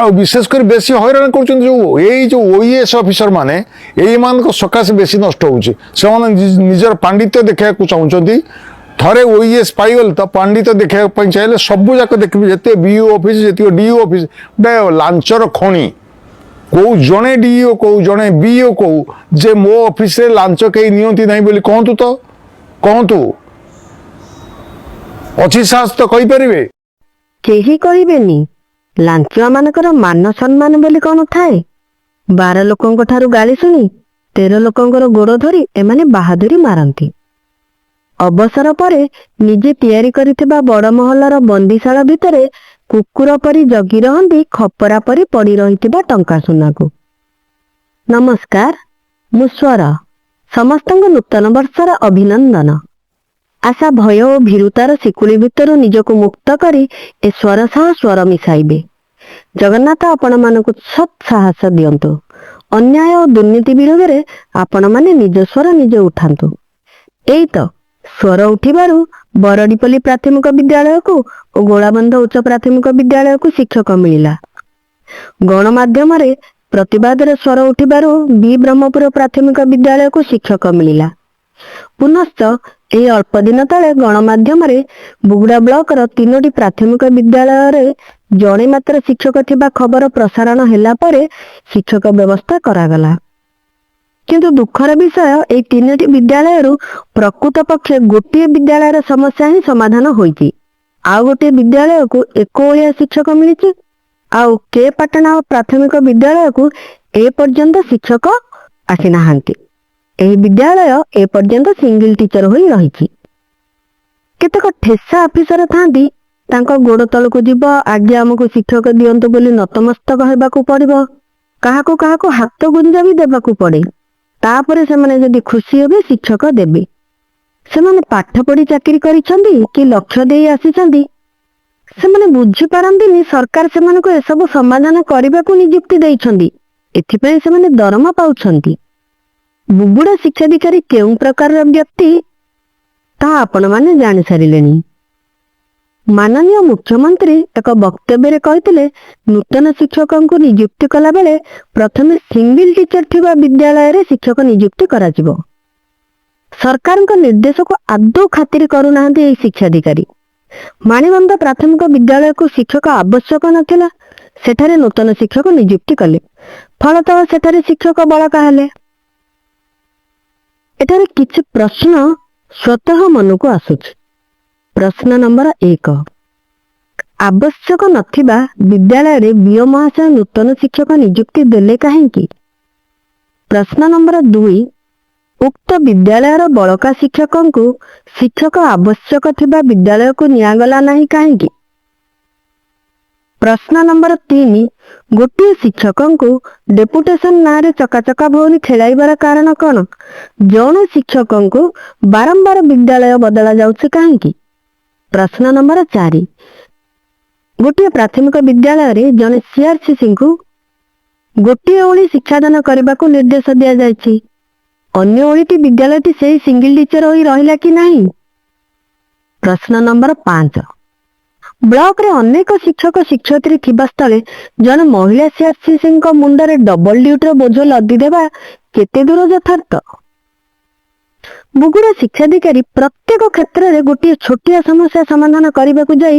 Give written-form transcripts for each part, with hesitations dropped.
ଆଉ ବିଶେଷ କରି ବେଶୀ ହଇରାଣ କରୁଛନ୍ତି ଯେଉଁ ଏଇ ଯେଉଁ ଓଇଏସ୍ ଅଫିସର ମାନେ, ଏଇମାନଙ୍କ ସକାଶେ ବେଶୀ ନଷ୍ଟ ହେଉଛି। ସେମାନେ ନିଜର ପାଣ୍ଡିତ୍ୟ ଦେଖାଇବାକୁ ଚାହୁଁଛନ୍ତି। ଥରେ ଓଇଏସ୍ ପାଇଗଲେ ତ ପାଣ୍ଡିତ୍ୟ ଦେଖାଇବା ପାଇଁ ଚାହିଁଲେ ସବୁ ଯାକ ଦେଖିବେ। ଯେତେ ବିଇଓ ଅଫିସ, ଯେତିକ ଡିଇଓ ଅଫିସ, ଗୋଟେ ଲାଞ୍ଚର ଖଣି। କୋଉ ଜଣେ ଡିଇଓ, କୋଉ ଜଣେ ବିଇଓ କୋଉ ଯେ ମୋ ଅଫିସରେ ଲାଞ୍ଚ କେହି ନିଅନ୍ତି ନାହିଁ ବୋଲି କହନ୍ତୁ ତ, କହନ୍ତୁ। ଅଛି ସାହସ ତ କହିପାରିବେ? କେହି କହିବେନି। ଲାଞ୍ଚୁଆ ମାନଙ୍କର ମାନ ସମ୍ମାନ ବୋଲି କଣ ଥାଏ? 12 ଲୋକଙ୍କ ଠାରୁ ଗାଳି ଶୁଣି 13 ଲୋକଙ୍କର ଗୋଡ଼ ଧରି ଏମାନେ ବାହାଦୁରି ମାରନ୍ତି। ଅବସର ପରେ ନିଜେ ତିଆରି କରିଥିବା ବଡ଼ ମହଲର ବନ୍ଦିଶାଳା ଭିତରେ କୁକୁର ପରି ଜଗି ରହନ୍ତି ଖପରା ପରି ପଡ଼ି ରହିଥିବା ଟଙ୍କା ସୁନାକୁ। ନମସ୍କାର, ମୁଁ ସ୍ୱର। ସମସ୍ତଙ୍କୁ ନୂତନ ବର୍ଷର ଅଭିନନ୍ଦନ। ଆଶା, ଭୟ ଓ ଭୀରୁତାର ଶିକୁଳି ଭିତରୁ ନିଜକୁ ମୁକ୍ତ କରି ଏ ସ୍ୱର ସହ ସ୍ୱର ମିଶାଇବେ। ଜଗନ୍ନାଥ ଆପଣମାନଙ୍କୁ ସତ୍ ସାହସ ଦିଅନ୍ତୁ। ଅନ୍ୟାୟ ଓ ଦୁର୍ନୀତି ବିରୋଧରେ ଆପଣମାନେ ନିଜ ସ୍ୱର ନିଜେ ଉଠାନ୍ତୁ। ଏଇ ତ ସ୍ୱର ଉଠିବାରୁ ବରଡିପଲ୍ଲୀ ପ୍ରାଥମିକ ବିଦ୍ୟାଳୟକୁ ଓ ଗୋଳାବନ୍ଧ ଉଚ୍ଚ ପ୍ରାଥମିକ ବିଦ୍ୟାଳୟକୁ ଶିକ୍ଷକ ମିଳିଲା। ଗଣମାଧ୍ୟମରେ ପ୍ରତିବାଦରେ ସ୍ୱର ଉଠିବାରୁ ବି ବ୍ରହ୍ମପୁର ପ୍ରାଥମିକ ବିଦ୍ୟାଳୟକୁ ଶିକ୍ଷକ ମିଳିଲା। ପୁନଶ୍ଚ ଏହି ଅଳ୍ପ ଦିନ ତଳେ ଗଣମାଧ୍ୟମରେ ବୁଗୁଡ଼ା ବ୍ଲକର ତିନୋଟି ପ୍ରାଥମିକ ବିଦ୍ୟାଳୟରେ ଜଣେ ମାତ୍ର ଶିକ୍ଷକ ଥିବା ଖବର ପ୍ରସାରଣ ହେଲା ପରେ ଶିକ୍ଷକ ବ୍ୟବସ୍ଥା କରାଗଲା। କିନ୍ତୁ ଦୁଃଖର ବିଷୟ, ଏଇ ତିନୋଟି ବିଦ୍ୟାଳୟରୁ ପ୍ରକୃତ ପକ୍ଷେ ଗୋଟିଏ ବିଦ୍ୟାଳୟର ସମସ୍ୟା ହିଁ ସମାଧାନ ହୋଇଛି। ଆଉ ଗୋଟିଏ ବିଦ୍ୟାଳୟକୁ ଏକ ଓଳିଆ ଶିକ୍ଷକ ମିଳିଛି। ଆଉ କେ ପାଟଣା ପ୍ରାଥମିକ ବିଦ୍ୟାଳୟକୁ ଏ ପର୍ଯ୍ୟନ୍ତ ଶିକ୍ଷକ ଆସିନାହାନ୍ତି। ଏହି ବିଦ୍ୟାଳୟ ଏ ପର୍ଯ୍ୟନ୍ତ ସିଙ୍ଗଲ ଟିଚର ହୋଇ ରହିଛି। କେତେକ ଠେସା ଅଫିସର ଥାନ୍ତି, ତାଙ୍କ ଗୋଡ଼ ତଳକୁ ଯିବ, ଆଜ୍ଞା ଆମକୁ ଶିକ୍ଷକ ଦିଅନ୍ତୁ ବୋଲି ନତମସ୍ତକ ହେବାକୁ ପଡିବ। କାହାକୁ କାହାକୁ ହାତ ଗୁଞ୍ଜା ବି ଦେବାକୁ ପଡେ। ତାପରେ ସେମାନେ ଯଦି ଖୁସି ହେବେ, ଶିକ୍ଷକ ଦେବେ। ସେମାନେ ପାଠ ପଢି ଚାକିରି କରିଛନ୍ତି କି ଲକ୍ଷ୍ୟ ଦେଇ ଆସିଛନ୍ତି, ସେମାନେ ବୁଝିପାରନ୍ତିନି ସରକାର ସେମାନଙ୍କୁ ଏସବୁ ସମାଧାନ କରିବାକୁ ନିଯୁକ୍ତି ଦେଇଛନ୍ତି। ଏଥିପାଇଁ ସେମାନେ ଦରମା ପାଉଛନ୍ତି। ବୁଗୁଡ଼ା ଶିକ୍ଷାଧିକାରୀ କେଉଁ ପ୍ରକାରର ବ୍ୟକ୍ତି, ତାହା ଆପଣମାନେ ଜାଣିସାରିଲେଣି। ମାନନୀୟ ମୁଖ୍ୟମନ୍ତ୍ରୀ ଏକ ବକ୍ତବ୍ୟରେ କହିଥିଲେ, ନୂତନ ଶିକ୍ଷକଙ୍କୁ ନିଯୁକ୍ତି କଲାବେଳେ ପ୍ରଥମେ ସିଙ୍ଗଲ ଟିଚର ଥିବା ବିଦ୍ୟାଳୟରେ ଶିକ୍ଷକ ନିଯୁକ୍ତି କରାଯିବ। ସରକାରଙ୍କ ନିର୍ଦ୍ଦେଶକୁ ଆଦୌ ଖାତିରି କରୁନାହାନ୍ତି ଏହି ଶିକ୍ଷାଧିକାରୀ। ମାଣିବନ୍ଧ ପ୍ରାଥମିକ ବିଦ୍ୟାଳୟକୁ ଶିକ୍ଷକ ଆବଶ୍ୟକ ନଥିଲା, ସେଠାରେ ନୂତନ ଶିକ୍ଷକ ନିଯୁକ୍ତି କଲେ। ଫଳତଃ ସେଠାରେ ଶିକ୍ଷକ ବଳକା ହେଲେ। ଏଠାରେ କିଛି ପ୍ରଶ୍ନ ସ୍ୱତଃ ମନକୁ ଆସୁଛି। ପ୍ରଶ୍ନ ନମ୍ବର 1, ଆବଶ୍ୟକ ନଥିବା ବିଦ୍ୟାଳୟରେ ବିଓ ମହାଶୟ ନୂତନ ଶିକ୍ଷକ ନିଯୁକ୍ତି ଦେଲେ କାହିଁକି? ପ୍ରଶ୍ନ ନମ୍ବର 2, ଉକ୍ତ ବିଦ୍ୟାଳୟର ବଳକା ଶିକ୍ଷକଙ୍କୁ ଶିକ୍ଷକ ଆବଶ୍ୟକ ଥିବା ବିଦ୍ୟାଳୟକୁ ନିଆଗଲା ନାହିଁ କାହିଁକି? ପ୍ରଶ୍ନ ନମ୍ବର 3, ଗୋଟିଏ ଶିକ୍ଷକଙ୍କୁ ଡେପୁଟେସନ ନାଁରେ ଚକାଚକା ଭଉଁରୀ ଖେଳାଇବାର କାରଣ କଣ? ଜଣେ ଶିକ୍ଷକଙ୍କୁ ବାରମ୍ବାର ବିଦ୍ୟାଳୟ ବଦଳା ଯାଉଛି କାହିଁକି? ପ୍ରଶ୍ନ ନମ୍ବର 4, ଗୋଟିଏ ପ୍ରାଥମିକ ବିଦ୍ୟାଳୟରେ ଜଣେ ସିଆରସିସିଙ୍କୁ ଗୋଟିଏ ଓଳି ଶିକ୍ଷାଦାନ କରିବାକୁ ନିର୍ଦ୍ଦେଶ ଦିଆଯାଇଛି। ଅନ୍ୟ ଓଳିଟି ବିଦ୍ୟାଳୟଟି ସେଇ ସିଙ୍ଗଲ ଟିଚର ହୋଇ ରହିଲା କି ନାହିଁ? ପ୍ରଶ୍ନ ନମ୍ବର 5, ବ୍ଲକରେ ଅନେକ ଶିକ୍ଷକ ଶିକ୍ଷୟିତ୍ରୀ ଥିବା ସ୍ଥଳେ ଜଣେ ମହିଳା ସିଆରସିସିଙ୍କ ମୁଣ୍ଡରେ ଡବଲ ଡ୍ୟୁଟିର ବୋଝ ଲଦି ଦେବା କେତେ ଦୂର ଯଥାର୍ଥ? ବୁଗୁଡ଼ା ଶିକ୍ଷାଧିକାରୀ ପ୍ରତ୍ୟେକ କ୍ଷେତ୍ରରେ ଗୋଟିଏ ଛୋଟିଆ ସମସ୍ୟା ସମାଧାନ କରିବାକୁ ଯାଇ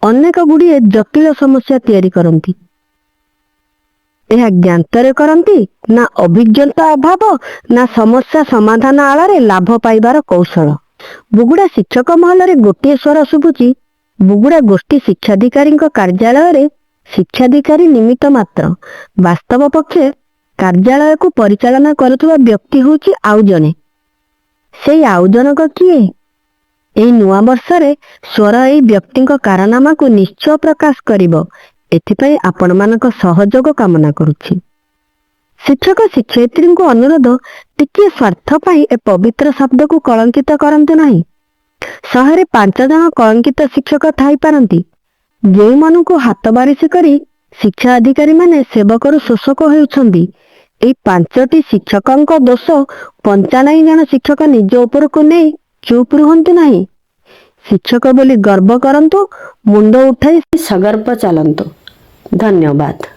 ଅନେକ ଗୁଡ଼ିଏ ଜଟିଳ ସମସ୍ୟା ତିଆରି କରନ୍ତି। ଏହା ଜ୍ଞାତରେ କରନ୍ତି ନା ଅଭିଜ୍ଞତା ଅଭାବ ନା ସମସ୍ୟା ସମାଧାନ ଆଳରେ ଲାଭ ପାଇବାର କୌଶଳ? ବୁଗୁଡ଼ା ଶିକ୍ଷକ ମହଲରେ ଗୋଟିଏ ସ୍ୱର ଶୁଭୁଛି, ବୁଗୁଡ଼ା ଗୋଷ୍ଠୀ ଶିକ୍ଷାଧିକାରୀଙ୍କ କାର୍ଯ୍ୟାଳୟରେ ଶିକ୍ଷାଧିକାରୀ ନିମିତ୍ତ ମାତ୍ର। ବାସ୍ତବ ପକ୍ଷେ କାର୍ଯ୍ୟାଳୟକୁ ପରିଚାଳନା କରୁଥିବା ବ୍ୟକ୍ତି ହେଉଛି ଆଉ ଜଣେ। ସେଇ ଆଉ ଜଣକ କିଏ? ଏଇ ନୂଆ ବର୍ଷରେ ସ୍ୱର ଏଇ ବ୍ୟକ୍ତିଙ୍କ କାରନାମାକୁ ନିଶ୍ଚୟ ପ୍ରକାଶ କରିବ। ଏଥିପାଇଁ ଆପଣମାନଙ୍କ ସହଯୋଗ କାମନା କରୁଛି। ଶିକ୍ଷକ ଶିକ୍ଷୟିତ୍ରୀଙ୍କୁ ଅନୁରୋଧ, ଟିକିଏ ସ୍ୱାର୍ଥ ପାଇଁ ଏ ପବିତ୍ର ଶବ୍ଦକୁ କଳଙ୍କିତ କରନ୍ତୁ ନାହିଁ। 100ରେ 5 ଜଣ କଳଙ୍କିତ ଶିକ୍ଷକ ଥାଇପାରନ୍ତି, ଯେଉଁମାନଙ୍କୁ ହାତ ବାରିସି କରି ଶିକ୍ଷା ଅଧିକାରୀମାନେ ସେବକରୁ ଶୋଷକ ହେଉଛନ୍ତି। ଏଇ ପାଞ୍ଚଟି ଶିକ୍ଷକଙ୍କ ଦୋଷ 95 ଜଣ ଶିକ୍ଷକ ନିଜ ଉପରକୁ ନେଇ ଚୁପ୍ ରୁହନ୍ତୁ ନାହିଁ। ଶିକ୍ଷକ ବୋଲି ଗର୍ବ କରନ୍ତୁ, ମୁଣ୍ଡ ଉଠାଇ ସଗର୍ବ ଚାଲନ୍ତୁ। ଧନ୍ୟବାଦ।